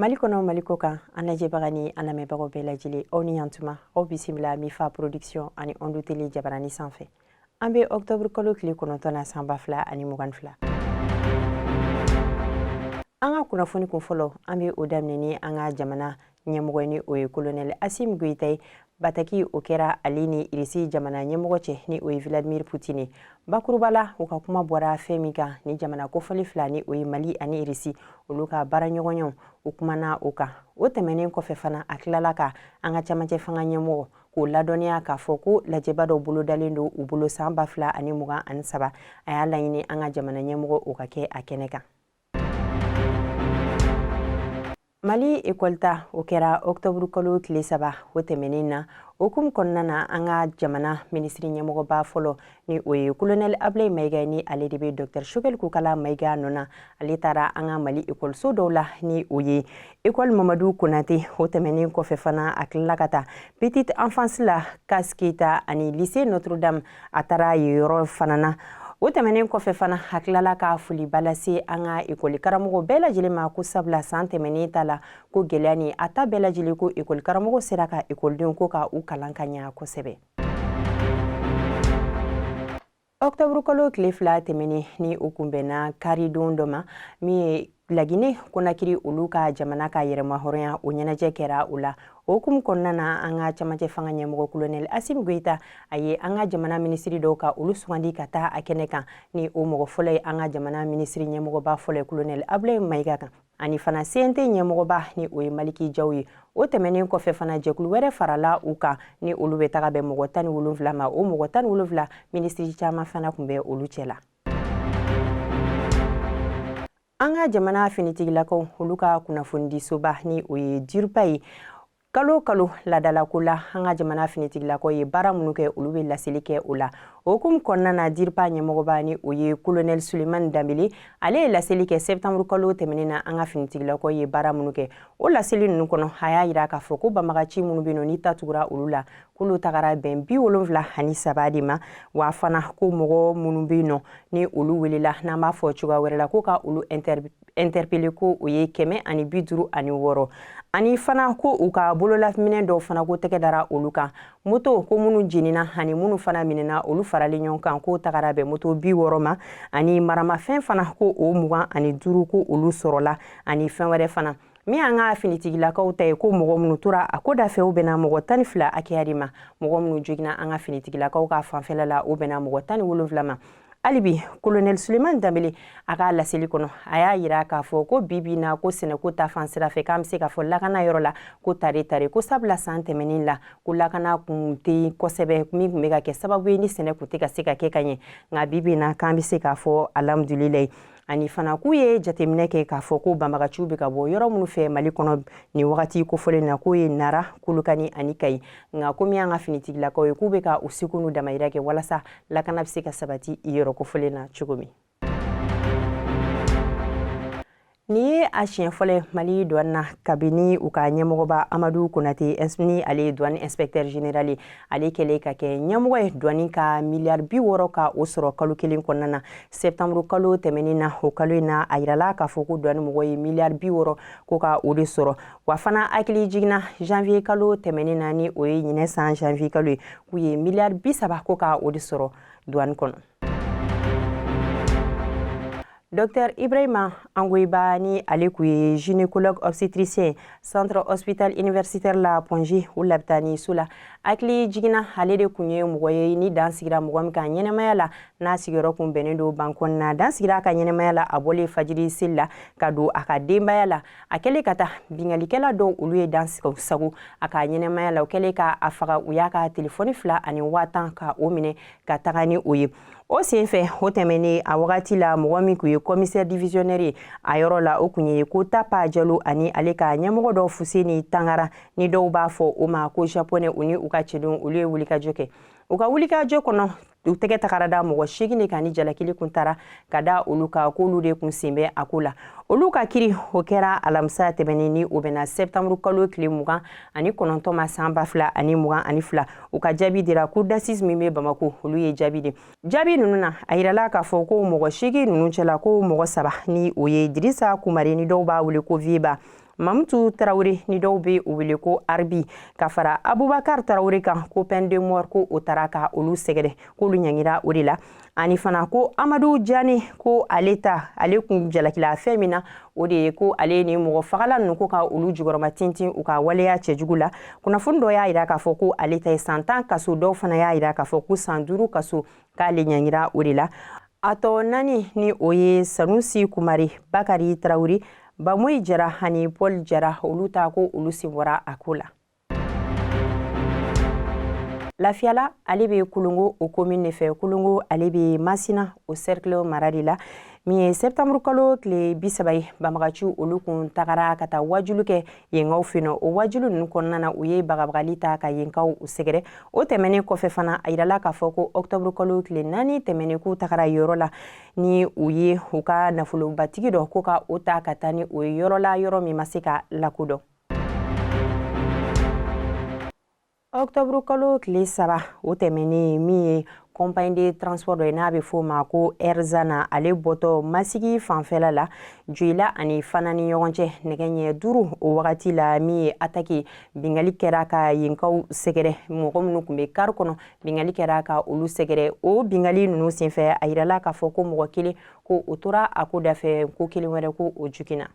Mali kɔnɔ, Mali kɔ kan, an lajɛbaga ni an lamɛnbagaw bɛɛ lajɛlen, aw ni yantuma. Aw bisimila Mifa Production ani Ondu Télé jabarani sanfɛ. An bɛ octobre kalo tile 9 na, san 2022. An ka kunnafoni kun fɔlɔ, an bɛ o daminɛ ni an ka jamana ɲɛmɔgɔ, ni o ye colonel Assimi Goïta ye. Bataki o kɛra ale ni Irisi jamana ɲɛmɔgɔ cɛ, ni o ye Vladimir Poutine. Bakuruba la, u ka kuma bɔra fɛn min kan, ni jamana kofɔli fila, ni o ye Mali ani Irisi, olu ka baaraɲɔgɔnyaw, u kumana o kan. O tɛmɛnen kɔfɛ fana, a tilala ka an ka camancɛ fanga ɲɛmɔgɔ k'o ladɔnniya k'a fɔ ko lajɛba dɔ bolodalen don u bolo san 2023. A y'a laɲini an ka jamana ɲɛmɔgɔ, o ka kɛ a kɛnɛ kan. Mali ekɔli ta, o kɛra octobre kalo tile 3 o tɛmɛnen na. O hukumu kɔnɔna na, an ka jamana minisiri ɲɛmɔgɔba fɔlɔ, ni o ye colonel Ablaye Mayiga, ni ale de bɛ docteur Choguel Kokala Mayiga nɔ na, ale taara an ka Mali ekɔliso dɔw la, ni o ye école Mamadu Konate. O tɛmɛnen kɔfɛ fana, a tilala ka taa petite enfance la Kas Keita ani lycée Notre Dame, a taara yen yɔrɔ fana na. O tɛmɛnen kɔfɛ fana, a tilala ka foliba lase an ka ekɔli karamɔgɔ bɛɛ lajɛlen ma, ko sabula san tɛmɛnen ta la, ko gɛlɛya ni a ta bɛɛ lajɛlen, ko ekɔli karamɔgɔ sera ka ekɔlidenw ko ka u kalan ka ɲa kosɛbɛ. Octobre kalo tile 2 tɛmɛnen, ni o kunbɛnna karidon dɔ ma, min ye Lagine Konakiri, olu ka jamana ka yɛrɛmahɔrɔnya, o ɲɛnajɛ kɛra o la. O hukumu kɔnɔna na, an ka camancɛ fanga ɲɛmɔgɔ colonel Assimi Goïta, a ye an ka jamana minisiri dɔw ka olu sugandi ka taa a kɛnɛ kan, ni o mɔgɔ fɔlɔ ye an ka jamana minisiri ɲɛmɔgɔba fɔlɔ ye, colonel Ablaye Mayiga kan, ani fana CNT ɲɛmɔgɔba, ni o ye Maliki Jaw ye. O tɛmɛnen kɔfɛ fana, jɛkulu wɛrɛ farala u kan, ni olu bɛ taga bɛn mɔgɔ 17 ma. O mɔgɔ 17, minisiri caman fana tun bɛ olu cɛ la. An ka jamana finitigilakaw, olu ka kunnafonidisoba, ni o ye DIRPA ye, kalo kalo ladalako la, an ka jamana finitigilakaw ye baara minnu kɛ, olu bɛ laseli kɛ o la. O hukumu kɔnɔna na, DIRPA ɲɛmɔgɔba, ni o ye colonel Sulemani Danbele, ale ye laseli kɛ septembre kalo tɛmɛnen na, an ka finitigilakaw ye baara minnu kɛ. O laseli ninnu kɔnɔ, a y'a yira k'a fɔ ko banbagaci minnu bɛ yen nɔ, ni ta tugura olu la, k'olu tagara bɛn 73 de ma. Wa fana, ko mɔgɔ minnu bɛ yen nɔ, ni olu welela, n'an b'a fɔ cogoya wɛrɛ la ko ka olu interpeller, ko o ye 156. Ani fana, ko u ka bololaminɛ dɔw fana, ko tɛgɛ dara olu kan. Moto ko minnu jenina ani minnu fana minɛna, olu faralen ɲɔgɔn kan, k'o tagara bɛn moto 60 ma. Ani maramafɛn fana, ko o 25, ko olu sɔrɔla, ani fɛn wɛrɛ fana. Min y'an ka finitigilakaw ta ye, ko mɔgɔ minnu tora a ko dafɛ, o bɛnna mɔgɔ 12 hakɛya de ma. Mɔgɔ minnu joginna an ka finitigilakaw ka fanfɛla la, o bɛnna mɔgɔ 17 ma. Hali bi, colonel Sulemani Danbele, a ka laseli kɔnɔ, a y'a yira k'a fɔ ko bi bi na, ko sɛnɛko ta fan sira fɛ, k'an bɛ se k'a fɔ lakana yɔrɔ la, ko tare tare, ko sabula san tɛmɛnen la, ko lakana kun tɛ kosɛbɛ, min tun bɛ ka kɛ sababu ye ni sɛnɛ kun tɛ ka se ka kɛ ka ɲɛ. Nka bi bi na, k'an bɛ se k'a fɔ alhamdulilayi. Ani fana, k'u ye jateminɛ kɛ k'a fɔ ko banbagaciw bɛ ka bɔ yɔrɔ minnu fɛ Mali kɔnɔ nin wagati kofɔlen na, k'o ye Nara, Kolokani ani Kayi. Nka komi an ka finitigilakaw ye, k'u bɛ ka u seko n'u damayira kɛ walasa lakana bɛ se ka sabati i yɔrɔ kofɔlen na cogo min. Nin ye a siɲɛ fɔlɔ ye Mali douane na, kabini u ka ɲɛmɔgɔba Amadu Konate, ni ale ye douane inspecteur général ye, ale kɛlen ka kɛ ɲɛmɔgɔ ye, douane ka miliyari 60 ka o sɔrɔ kalo kelen kɔnɔna na, septembre kalo tɛmɛnen na. O kalo in na, a yirala k'a fɔ ko douane mɔgɔ ye miliyari 60 ko ka o de sɔrɔ. Wa fana, hakili jiginna janvier kalo tɛmɛnen na, ni o ye ɲinɛ san janvier kalo ye, k'u ye miliyari 30 ko ka o de sɔrɔ douane kɔnɔ. Docteur Ibrahima Angoyiba, ni ale kun ye gynécologue obstétricien centre hospital universitaire la Point G, o labitani so la. Hakili jiginna, ale de kun ye mɔgɔ ye ni dan sigira mɔgɔ min kan ɲɛnamaya la, n'a sigiyɔrɔ kun bɛnnen don Bankɔni na. Dan sigira a ka ɲɛnamaya la, a bɔlen fajiri seli la ka don a ka denbaya la, a kɛlen ka taa bingalikɛla dɔw, olu ye dan sago a ka ɲɛnamaya la. O kɛlen ka a faga, u y'a ka telefɔni fila ani 10,000 ka o minɛ ka taga ni o ye. O senfɛ, o tɛmɛnen a wagati la, mɔgɔ min kun ye commissaire divisionnaire ye a yɔrɔ la, o kun ye ko Tapa Jalo, ani ale ka ɲɛmɔgɔ dɔ Fuseni Tangara, ni dɔw b'a fɔ o ma ko Japonais, u ni u ka cɛdenw, olu ye wulikajɔ kɛ. U ka wulikajɔ kɔnɔ, u tɛgɛ tagara da mɔgɔ 8 de kan, ni jalakili kun taara ka da olu kan, k'olu de kun sen bɛ a ko la. Olu ka kiri, o kɛra alamisa tɛmɛnen, ni o bɛnna septembre kalo tile 29 ma, san 2022. U ka jaabi dira cour d'assises min bɛ Bamako, olu ye jaabi di. Jaabi ninnu na, a yirala k'a fɔ ko mɔgɔ 8 ninnu cɛla, ko mɔgɔ saba, ni o ye Dirisa Kumare, ni dɔw b'a wele ko Vieba, Mamutu Tarawele, ni dɔw bɛ o wele ko Arbi, ka fara Abubakar Tarawele kan, ko peine de mort ko o taara ka olu sɛgɛrɛ, k'olu ɲangira o de la. Ani fana ko Amadu Jani, ko ale ta, ale kun jalakila fɛn min na, o de ye ko ale ni mɔgɔ fagala ninnu, ko ka olu jukɔrɔma tintin u ka waleya cɛjugu la. Kunnafoni dɔ y'a yira k'a fɔ ko ale ta ye san 10 kaso, dɔw fana y'a yira k'a fɔ ko san 5 kaso, k'ale ɲangira o de la. A tɔ naani, ni o ye Sanusi Kumari, Bakari Tarawele, Bamoyi Jara ani Paul Jara, olu ta, ko olu sen bɔra a ko la. Lafiyala, ale bɛ Kolongo, o commune de fɛ. Kolongo, ale bɛ Masina, o cercle mara de la. Min ye septembre kalo tile 30 ye, banbagaciw olu kun tagara ka taa wajulu kɛ yenkaw fɛ nɔ. O wajulu ninnu kɔnɔna na, u ye bagabagali ta ka yenkaw u sɛgɛrɛ. O tɛmɛnen kɔfɛ fana, a yirala k'a fɔ ko octobre kalo tile 4 tɛmɛnen, k'u tagara yɔrɔ la ni u ye u ka nafolobatigi dɔ, ko ka o ta ka taa ni o ye yɔrɔ la, yɔrɔ min ma se ka lakodɔn. Octobre kalo tile 3 o tɛmɛnen, min ye compagnie de transport dɔ ye n'a bɛ f'o ma ko Erzana, ale bɔtɔ Masigi fanfɛla la, Joyila ani Fana ni ɲɔgɔn cɛ, nɛgɛ ɲɛ 5 o wagati la, min ye attaque, bingali kɛra ka yenkaw sɛgɛrɛ. Mɔgɔ minnu tun bɛ kari kɔnɔ, bingali kɛra ka olu sɛgɛrɛ. O bingali ninnu senfɛ, a yirala k'a fɔ ko mɔgɔ kelen, ko o tora a ko dafɛ, ko kelen wɛrɛ, ko o joginna.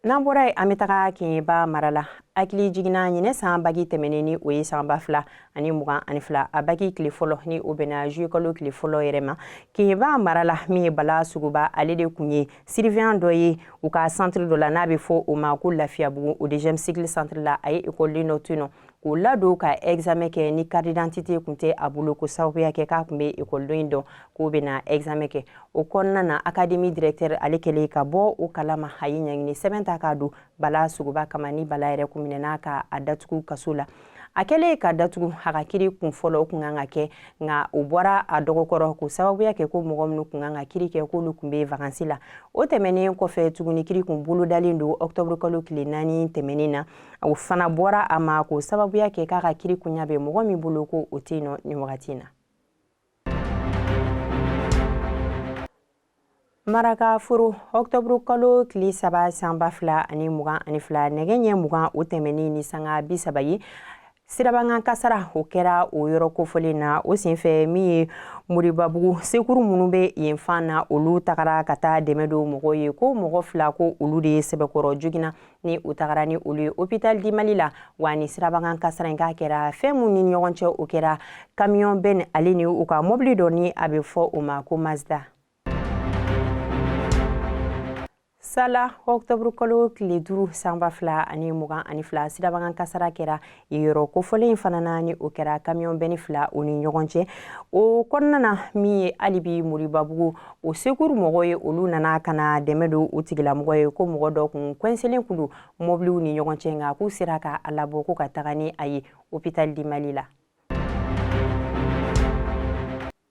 N'an bɔra yen, an bɛ taga Keɲeba mara la. Hakili jiginna ɲinɛ san baki tɛmɛnen, ni o ye san 2022 a baki tile fɔlɔ, ni o bɛnna juillet kalo tile fɔlɔ yɛrɛ ma, Keɲeba mara la, min ye Bala Sogoba, ale de kun ye surveillant dɔ ye u ka centre dɔ la n'a bɛ fɔ o ma ko Lafiyabugu, o deuxième cycle centre la. A ye ekɔliden dɔ to yen nɔ k'o ladon ka examen kɛ ni carte d'identité kun tɛ a bolo, ko sababuya kɛ k'a tun bɛ ekɔliden in dɔn k'o bɛna examen kɛ. O kɔnɔna na, académie directeur ale kɛlen ka bɔ o kalama, a ye ɲangini sɛbɛn ta k'a don Bala Sogoba kama, ni Bala yɛrɛ kun minɛna ka a datugu kaso la. A kɛlen ka datugu, a ka kiri kun fɔlɔ, o kun kan ka kɛ, nka o bɔra a dɔgɔkɔrɔ k'o sababuya kɛ ko mɔgɔ minnu kun kan ka kiri kɛ, k'olu kun bɛ vacances la. O tɛmɛnen kɔfɛ tuguni, kiri kun bolodalen don octobre kalo tile 4 tɛmɛnen na, o fana bɔra a ma k'o sababuya kɛ k'a ka kiri kunya bɛ mɔgɔ min bolo, ko o tɛ yen nɔ nin wagati in na. Maraka foro, octobre kalo tile 3 san 2022, nɛgɛ ɲɛ 20 o tɛmɛnen ni sanga 30 ye, sirabakan kasara o kɛra o yɔrɔ kofɔlen na. O senfɛ, min ye Moribabugu secours minnu bɛ yen fan na, olu tagara ka taa dɛmɛ don mɔgɔw ye, ko mɔgɔ fila, ko olu de ye sɛbɛkɔrɔ joginna, ni u tagara ni olu ye hôpital du Mali la. Wa ni sirabakan kasara in k'a kɛra fɛn mun ni ɲɔgɔn cɛ, o kɛra camion benne ale ni u ka mobili dɔ ni a bɛ fɔ o ma ko Mazda. Sala, octobre kalo tile 5 san 2022, sirabakan kasara kɛra yɔrɔ kofɔlen in fana na, ni o kɛra camion benne fila o ni ɲɔgɔn cɛ. O kɔnɔna na, min ye halibi Moribabugu o secours mɔgɔw ye, olu nana ka na dɛmɛ don u tigilamɔgɔ ye, ko mɔgɔ dɔ kun coincélen kun don mɔbiliw ni ɲɔgɔn cɛ, nka k'u sera ka a labɔ ko ka taga ni a ye hôpital du Mali la.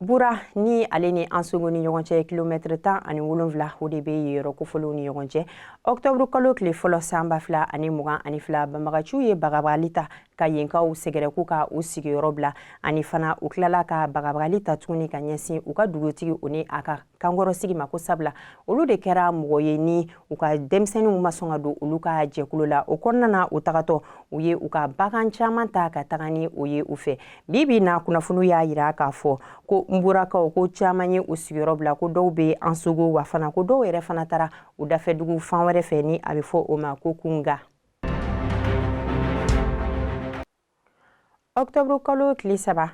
Bura, ni ale ni Ansongo ni ɲɔgɔn cɛ kilomɛtiri 17, o de bɛ yen yɔrɔ kofɔlenw ni ɲɔgɔn cɛ. Octobre kalo tile fɔlɔ san 2022, banbagaciw ye bagabagali ta ka yenkaw sɛgɛrɛ k'u ka u sigiyɔrɔ bila. Ani fana, u tilala ka bagabagali ta tuguni ka ɲɛsin u ka dugutigi, o ni a ka kankɔrɔsigi ma, ko sabula olu de kɛra mɔgɔ ye ni u ka denmisɛnninw ma sɔn ka don olu ka jɛkulu la. O kɔnɔna na, u tagatɔ, u ye u ka bagan caman ta ka taga ni o ye u fɛ. Bi bi na, kunnafoniw y'a yira k'a fɔ ko Nburakaw ko caman ye u sigiyɔrɔ bila, ko dɔw bɛ Ansogo, wa fana ko dɔw yɛrɛ fana taara u dafɛdugu fan wɛrɛ fɛ ni a bɛ fɔ o ma ko Kunga. Octobre kalo tile 3,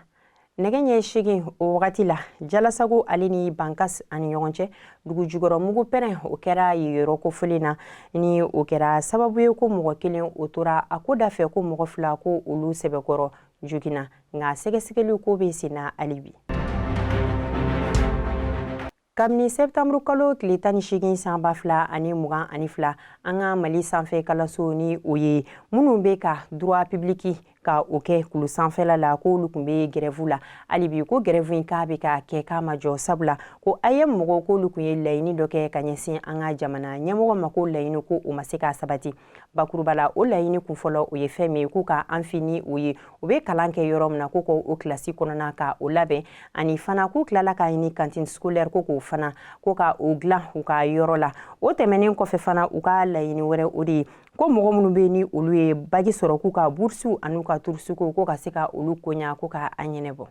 nɛgɛ ɲɛ 8 o wagati la, Jalasago ale ni Bankas ani ɲɔgɔn cɛ, dugu jukɔrɔ mugu pɛrɛn o kɛra yen yɔrɔ kofɔlen na, ni o kɛra sababu ye ko mɔgɔ kelen o tora a ko dafɛ, ko mɔgɔ fila, ko olu sɛbɛkɔrɔ joginna, nka sɛgɛsɛgɛliw ko bɛ sen na hali bi. Kabini septembre kalo tile 18 san 2022, an ka Mali sanfɛ kalanso, ni o ye minnu bɛ ka droit public ka o kɛ kulu sanfɛla la, k'olu tun bɛ gɛrɛfu la. Hali bi ko gɛrɛfu in k'a bɛ ka kɛ, k'a ma jɔ, sabula ko AEEM mɔgɔw k'olu tun ye laɲini dɔ kɛ ka ɲɛsin an ka jamana ɲɛmɔgɔ ma, ko laɲini ko o ma se ka sabati. Bakuruba la, o laɲini kunfɔlɔ o ye fɛn min ye, k'u ka amphi ni o ye u bɛ kalan kɛ yɔrɔ min na, ko k'o kilasi kɔnɔna ka o labɛn, ani fana k'u tilala k'a ɲini cantine scolaire, ko k'o fana ko ka o dilan u ka yɔrɔ la. O tɛmɛnen kɔfɛ fana, u ka laɲini wɛrɛ o de ye ko mɔgɔ minnu bɛ ni olu ye baki sɔrɔ, k'u ka burusiw an'u ka turusuko, ko ka se ka olu koɲa, ko ka a ɲɛnɛbɔ.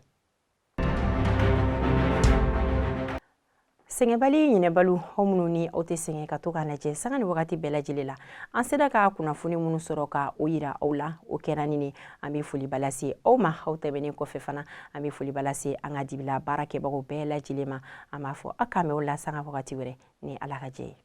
Sɛgɛnbali ɲinɛbaliw, aw minnu ni aw tɛ sɛgɛn ka to k'a lajɛ sanga ni wagati bɛɛ lajɛlen la, an sera ka kunnafoni minnu sɔrɔ ka o yira aw la, o kɛra nin ye. An bɛ foliba lase aw ma. Aw tɛmɛnen kɔfɛ fana, an bɛ foliba lase an ka dibila baarakɛbagaw bɛɛ lajɛlen ma. An b'a fɔ aw k'an bɛn o la sanga wagati wɛrɛ ni Ala ka jɛ ye.